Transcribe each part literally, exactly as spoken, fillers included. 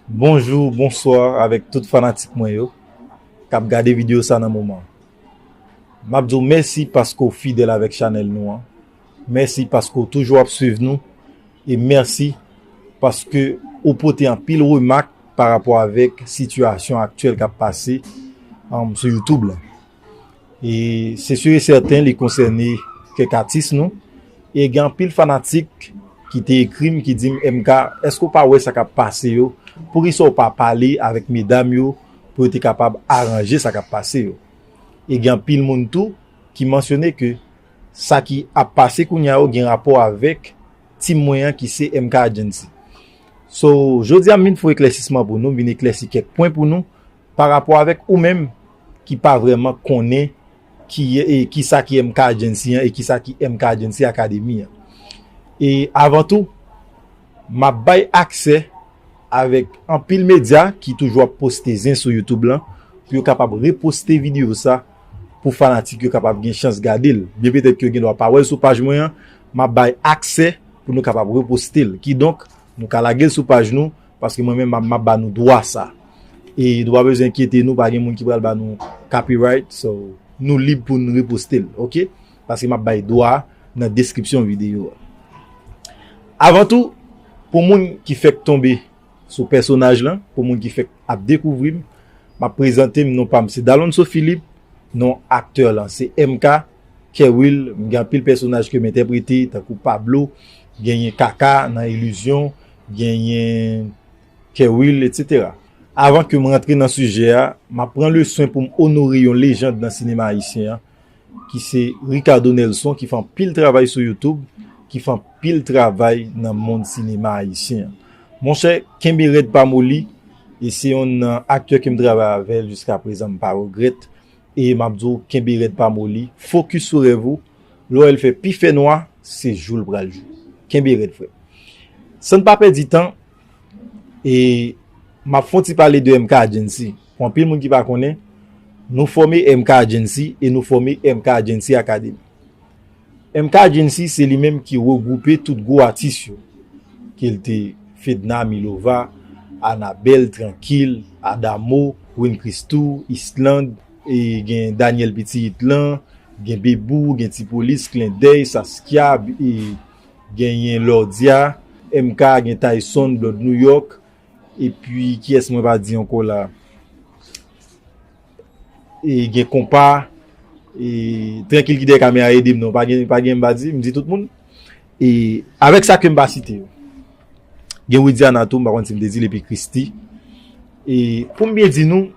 Bonjou, bonswa avèk tout fanatik mwen yo k ap gade videyo sa nan moman. M ap di w mèsi paske w fidèl avèk chanèl nou an. Mèsi paske w toujou ap swiv nou. E mèsi paske ou pote anpil remak pa rapò avèk sitiyasyon aktyèl k ap pase, um, sou YouTube la. E se si e sèten li konsène kèk atis nou. E gen anpil fanatik ki te ekri m, ki di m, M K, èske w pa wè sa k ap pase yo? Poukisa w pa pale avèk medam yo pou yo te kapab aranje sa k ap pase yo? E gen anpil moun tou ki mansyone ke sa ki ap pase kounye a yo gen rapò avèk team mwen an ki se M K Agency. So, jodi a m vin fè eklèsisman pou nou, m vin eklèsi kèk pwen pou nou pa rapò avèk ou menm ki pa vrèman konnen ki, e, kisa ki M K Agency an e kisa ki M K Agency Academy an. E avan tou, m ap bay aksè avèk anpil medya ki toujou ap poste zen sou YouTube lan pou yo kapab reposte videyo sa pou fanatik yo kapab gen chans gade l. Byen petèt ke yo gen dwa pa wè l sou paj mwen an, m ap bay aksè pou nou kapab reposte l. Kidonk, nou ka lage l sou paj nou, paske mwen menm m ap, m ap ba nou dwa sa. E nou pa bezwen enkyete nou, pa gen moun ki pral ba nou copyright, so nou lib pou n reposte l, oke? Paske m ap bay dwa a nan deskripsyon videyo a. Avan tou, pou moun ki fèk tonbe sou pèsonaj lan, pou moun ki fèk ap dekouvri m, m ap prezante m, non pa m se Dalonso Philippe, non aktè lan se M K, Kerwill, m gen anpil pèsonaj ke m entèprete, tankou Pablo, genyen Kaka nan Ilizyon, genyen Kerwill, etsetera. Avan ke m rantre nan sijè a, m ap pran le swen pou m onore yon lejand nan sinema ayisyen an, ki se Ricardo Nelson, ki fè anpil travay sou YouTube, ki fè anpil travay nan mond sinema ayisyen an. Monchè, kenbe rèd pa moli, e se yonn nan aktè ke m travay avè l jiska prezan, m pa regrèt, e m ap di w, kenbe rèd pa moli, fokis sou rèv ou, lè w wè l fè pi fè nwa, se jou l pral jou. Kenbe rèd, frè. San n pa pèdi tan, e m ap fè yon ti pale de M K Agency. Pou anpil moun ki pa konnen, nou fòme M K Agency e nou fòme M K Agency Academy. M K Agency se li menm ki regwoupe tout gwo atis yo, ke l te Fedna Milova, Anabel, Trankil, Adamo, Win Christoo, Island, e gen Daniel Pitit lan, gen Bebou, gen Ti Polis, Klendèy, Saskia, e genyen Lordia, M K, gen Tyson, Blood New York, epi kiyès mwen pa di ankò la? E gen Konpa, e Trankil ki dèyè kamera ede m non, pa gen, pa gen m pa di, m di tout moun. E avèk sa ke m pa site yo. Gen Widiana tou, m pa konn si m te di l, epi Christie. E pou m byen di nou,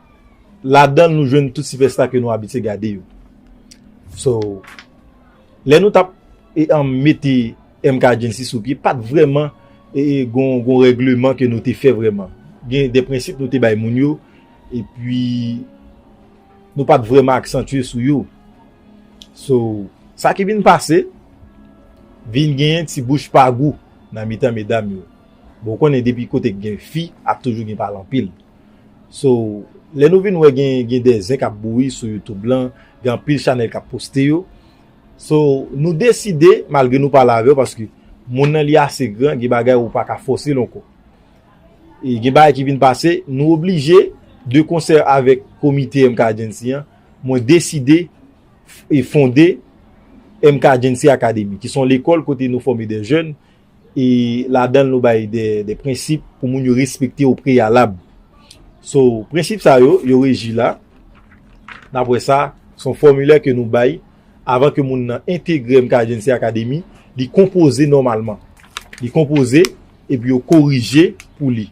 ladan l nou jwenn tout sipèsta ke nou abitye gade yo. So, lè nou t ap, e, an, mete M K Agency sou pye, pa t vrèman, e, e, gon, gon règleman ke nou te fè vrèman. Gen de prensip nou te bay moun yo, epi nou pa t vrèman aksantye sou yo. So, sa ki vin pase, vin genyen ti bouch pa gou nan mitan medam yo. Bon, ou konnen depi kote k gen fi, ap toujou gen pale anpil. So, lè nou vin wè gen, gen de zen k ap bouyi sou YouTube lan, gen anpil chanèl k ap poste yo. So, nou deside, malgre nou pale avè w, paske moun nan li ase gran, gen bagay ou pa ka fòse l ankò. E gen bagay ki vin pase, nou oblije, de konsè avèk komite M K Agency an, mwen deside f-, e fonde M K Agency Academy, ki se yon lekòl kote nou fòme de jèn, e ladan l nou bay de, de prensip pou moun yo respekte o preyalab. So, prensip sa yo, yo reji la. N ap wè sa, se yon fòmilè ke nou bay avan ke moun nan entegre M K Agency Academy, li konpoze nòmalman. Li konpoze, epi yo korije pou li.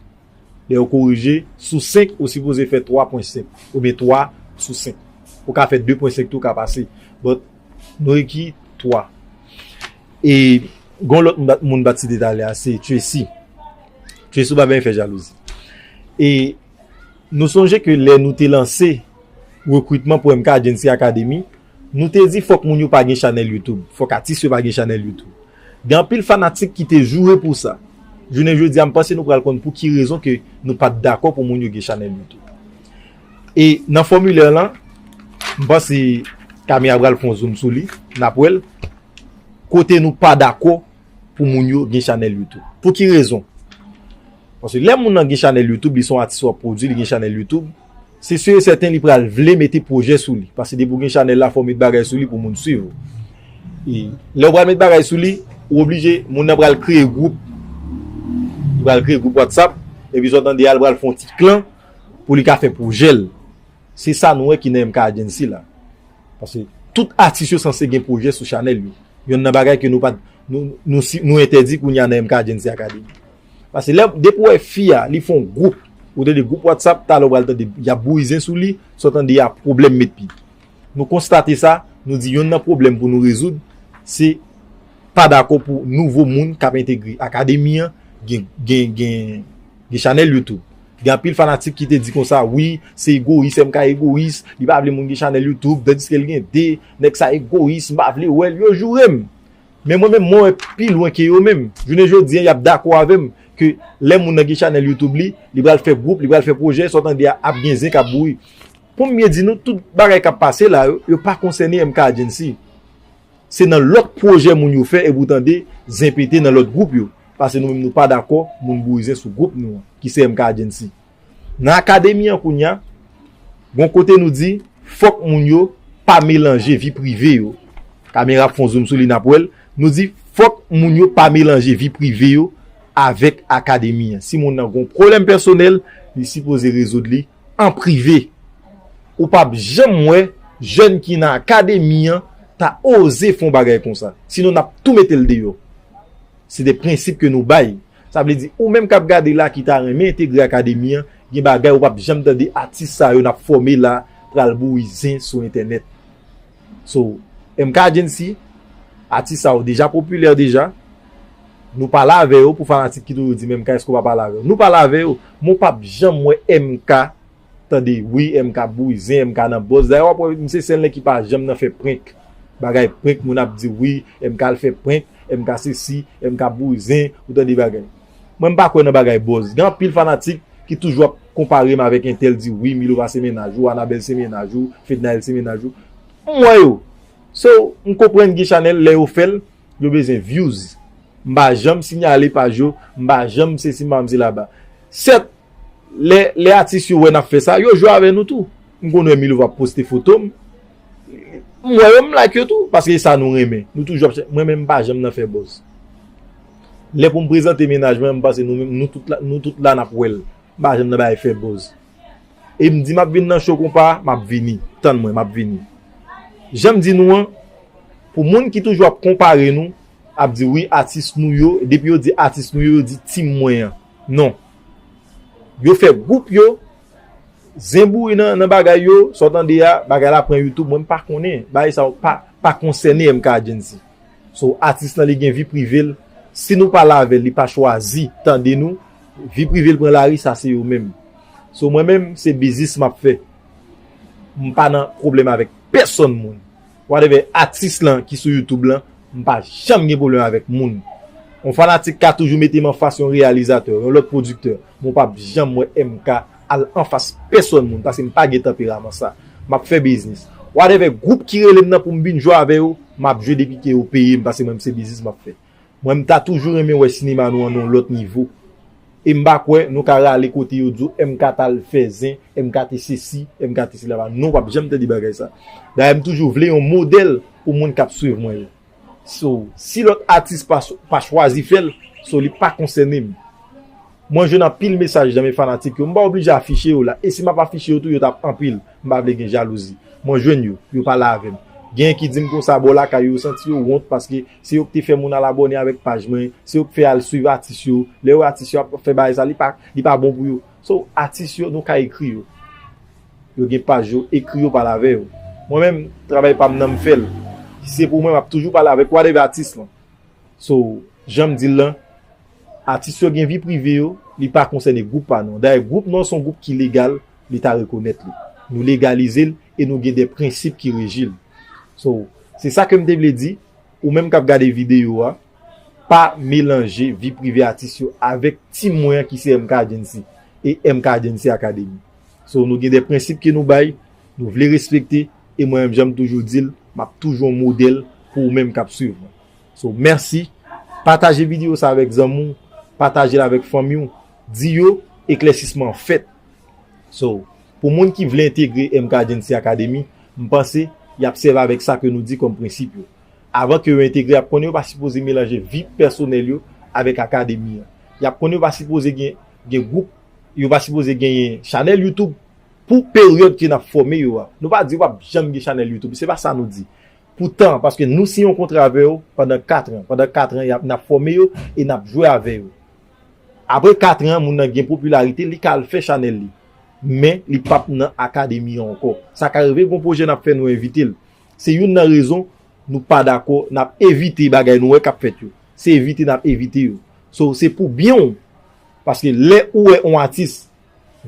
Lè yo korije, sou senk, ou sipoze fè twa pwen senk, oubyen twa sou senk. Ou ka fè de pwen senk tou, ka pase. But, nou rekri twa. E, gon lòt moun bat, moun bat site talè a, se Tracy. Tracy, ou pa byen fè jalouzi. E, nou sonje ke lè nou te lanse rekritman pou M K Agency Academy, nou te di fòk moun yo pa gen chanèl YouTube, fòk atis yo pa gen chanèl YouTube. Gen anpil fanatik ki te joure pou sa. Jounen jodi a, m panse nou pral konn pou ki rezon ke nou pa t dakò pou moun yo gen chanèl YouTube. E nan fòmilè lan, m panse kamera pral fè yon zoom sou li, n ap wè l, kote nou pa dakò pou moun yo gen chanèl YouTube. Pou ki rezon? Paske lè moun nan gen chanèl YouTube, li se yon atis w ap pwodui, li gen chanèl YouTube, se si e sèten li pral vle mete pwojè sou li. Paske depi w gen chanèl la, fò w met bagay sou li pou moun swiv ou. E lè w pral met bagay sou li, ou oblije, moun nan pral kreye gwoup. Li pral kreye gwoup WhatsApp, epi sa w tande a, li pral fè yon ti klan pou li ka fè pwojè l. Se sa nou wè ki nan M K Agency la. Paske tout atis yo sanse gen pwojè sou chanèl yo. Yonn nan bagay ke nou pa, nou, nou, si- nou entèdi kounye a nan M K Agency Academy. Paske lè, depi w wè fi a, li fè yon gwoup, ou tande gwoup WhatsApp, talè w pral tande, y ap bouyi zen sou li, sa w tande a pwoblèm met pi. Nou konstate sa, nou di yonn nan pwoblèm pou nou rezoud, se pa dakò pou nouvo moun k ap entegre akademi an gen, gen, gen, gen chanèl YouTube. Gen anpil fanatik ki te di konsa, wi, se egoyis, M K egoyis, li pa vle moun gen chanèl YouTube, tandiske l gen de, nèg sa egoyis, m pa vle wè l, yo joure m. Men mwen menm, mwen wè pi lwen ke yo menm. Jounen jodi a, y ap dakò avè m ke lè moun nan gen chanèl YouTube li, li pral fè gwoup, li pral fè pwojè, sa w tande a ap gen zen k ap bouyi. Pou m byen di nou, tout bagay k ap pase la yo, yo pa konsène M K Agency. Se nan lòt pwojè moun yo fè epi w tande zen pete nan lòt gwoup yo. Paske nou menm nou pa dakò moun bouyi zen sou gwoup nou an, ki se M K Agency. Nan akademi an kounye a, gon kote nou di, fòk moun yo pa melanje vi prive yo. Kamera ap fè yon zoom sou li, n ap wè l. Nou di, fòk moun yo pa melanje vi prive yo avèk akademi an. Si moun nan gon pwoblèm pèsonèl, li sipoze rezoud li an prive. Ou p ap janm wè jèn ki nan akademi an ta oze fè yon bagay konsa. Sinon, n ap tou mete l deyò. Se de prensip ke nou bay. Sa vle di, ou menm k ap gade la ki ta renmen entegre akademi an, gen bagay ou p ap janm tande atis sa yo n ap fòme la pral bouyi zen sou entènèt. So, M K Agency, atis sa yo deja popilè deja. Nou pale avè yo pou fanatik ki toujou di, men M K, èske w pa pale avè yo? Nou pale avè yo, men w p ap janm wè M K tande, wi, M K ap bouyi zen, M K nan buzz. Dayè, w ap wè, misye sèl nèg ki pa janm nan fè prank. Bagay prank, moun ap di, wi, M K al fè prank, M K sesi, M K ap bouyi zen, ou tande bagay. Mwen, m pa kwè nan bagay buzz. Gen anpil fanatik ki toujou ap konpare m avèk entèl, di, wi, Milova se mennaj ou, Anabèl se mennaj ou, Fednaelle se mennaj ou. M wè yo. So, m konprann gen chanèl, lè yo fè l, yo bezwen views. M pa janm siyale paj yo, m pa janm sesi, m pa janm se laba. Sèt, lè, lè atis yo wè n ap fè sa, yo jwe avè nou tou. M konn wè Milova ap poste foto m. M wè yo, m like yo tou, paske e sa nou renmen. Nou toujou ap chè-, mwen menm, m pa janm nan fè buzz. Lè pou m prezante mennaj mwen, m panse nou menm, nou tout la, nou tout la n ap wè l. M pa janm nan bay fè buzz. E m di m ap vin nan show konpa, m ap vini. Tann mwen, m ap vini. Jan m di nou an, pou moun ki toujou ap konpare nou, ap di, wi, atis nou yo, depi yo di atis nou yo, yo di team mwen an. Non. Yo fè gwoup yo, zen bouyi nan, nan bagay yo, sa w tande a, bagay la pran YouTube, mwen m pa konnen. Bagay sa yo pa, pa konsène M K Agency. So, atis lan, li gen vi prive l. Si nou pale avè l, li pa chwazi tande nou, vi prive l pran lari, sa se yo menm. So, mwen menm, se biznis m ap fè. M pa nan pwoblèm avèk pèsonn moun. Whatever atis lan ki sou YouTube lan, m pa janm gen pwoblèm avèk moun. Yon fanatik ka toujou mete m anfas yon reyalizatè, yon lòt pwodiktè, men w p ap janm wè M K al anfas pèsonn moun, paske m pa gen tanperaman sa. M ap fè biznis. Whatever gwoup ki rele m nan pou m vin jwe avè yo, m ap jwe depi ke yo peye m, paske mwen, se biznis m ap fè. Mwen, m ta toujou renmen wè sinema nou an nan yon lòt nivo. E m pa kwè nou ka rale kote yo di w M K t al fè zen, M K te sesi, M K te sela. Non, w p ap janm tande bagay sa. Dayè, m toujou vle yon modèl pou moun k ap swiv mwen yo. So, si lòt atis pa, pa chwazi fè l, so, li pa konsène m. Mwen jwenn anpil mesaj nan men fanatik yo. M pa oblije afiche yo la. E si m ap afiche yo tou, yo t ap anpil. M pa vle gen jalouzi. Mwen jwenn yo, yo pale avè m. Genyen ki di m konsa, bò lakay yo, yo santi yo wont paske se yo ki te fè moun al abòne avèk paj mwen, se yo ki fè al swiv atis yo. Lè yo atis yo ap fè bagay sa, li pa, li pa bon pou yo. So, atis yo, nou ka ekri yo. Yo gen paj yo, ekri yo, pale avè yo. Mwen menm, travay pa m nan m fè l. Si se pou mwen, m ap toujou pale avèk whatever atis lan. So, jan m di l lan, atis yo gen vi prive yo, li pa konsène gwoup pa nou an. Dayè, gwoup nou an se yon gwoup ki legal, Leta rekonèt li. Nou legalize l e nou gen de prensip ki reji l. So, se sa ke m te vle di, ou menm k ap gade videyo a, pa melanje vi prive atis yo avèk team mwen an ki se M K Agency e M K Agency Academy. So, nou gen de prensip ke nou bay, nou vle respekte, e mwen menm, jan m toujou di l, m ap toujou yon modèl pou ou menm k ap swiv mwen. So, mèsi. Pataje videyo sa avèk zanmi w, pataje l avèk fanmi w. Di yo, eklèsisman an fèt. So, pou moun ki vle entegre M K Agency Academy, m panse y ap sèvi avèk sa ke nou di kòm prensip yo. Avan ke yo entegre, y ap konnen yo pa sipoze melanje vi pèsonèl yo avèk akademi an. Y ap konnen yo pa sipoze gen, gen gwoup, yo pa sipoze genyen chanèl YouTube pou peryòd ke n ap fòme yo a. Nou pa di yo p ap janm gen chanèl YouTube, se pa sa nou di. Poutan, paske nou siyen yon kontra avè yo pandan kat an. Pandan kat an, y ap, n ap fòme yo e n ap jwe avè yo. Apre kat an, moun nan gen popilarite, li ka al fè chanèl li. Men, li p ap nan akademi an ankò. Sa ka rive, gon pwojè n ap fè, nou envite l. Se youn nan rezon nou pa dakò, n ap evite bagay nou wè k ap fèt yo. Se evite n ap evite yo. So, se pou byen w. Paske lè ou wè yon atis,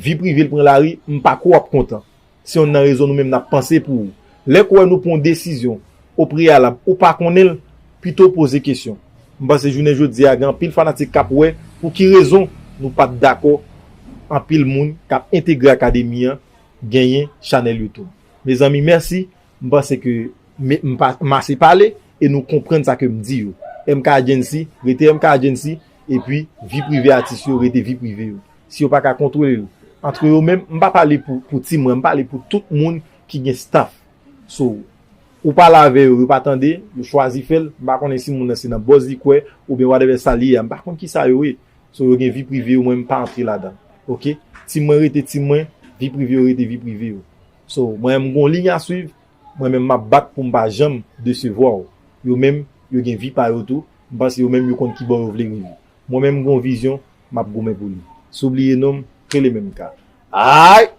vi prive l pran lari, m pa kwè w ap kontan. Se youn nan rezon nou menm n ap panse pou ou. Lè k ou wè nou pran yon desizyon o preyalab, ou pa konnen l, pito poze kesyon. M panse jounen jodi a, gen anpil fanatik k ap wè pou ki rezon nou pa t dakò anpil moun k ap entegre akademi an genyen chanèl YouTube. Mezanmi, mèsi. M panse ke m, m pa, m ase pale e nou konprann sa ke m di yo. M K Agency, rete M K Agency, epi vi prive atis yo, rete vi prive yo. Si yo pa ka kontwole yo, antre yo menm, m pa pale pou, pou Ti Mwen, m pale pou tout moun ki gen staff. So, ou pale avè yo, yo pa tande, yo chwazi fè l, m pa konnen si moun nan se nan buzz li kwè, oubyen whatever sa li ye a, m pa konn kisa yo ye. So, yo gen vi prive yo, mwen m pa antre ladan. Oke? Ti Mwen rete Ti Mwen, vi prive yo rete vi prive yo. So, mwen menm m gon liy a swiv, mwen menm m ap bat pou m pa janm desevwa w. Yo menm, yo gen vi pa yo tou, m panse yo menm yo konn ki bò yo vle rive. Mwen menm m gon vizyon, m ap goumen pou li. Si w bliye non m, rele menm ka. Ay!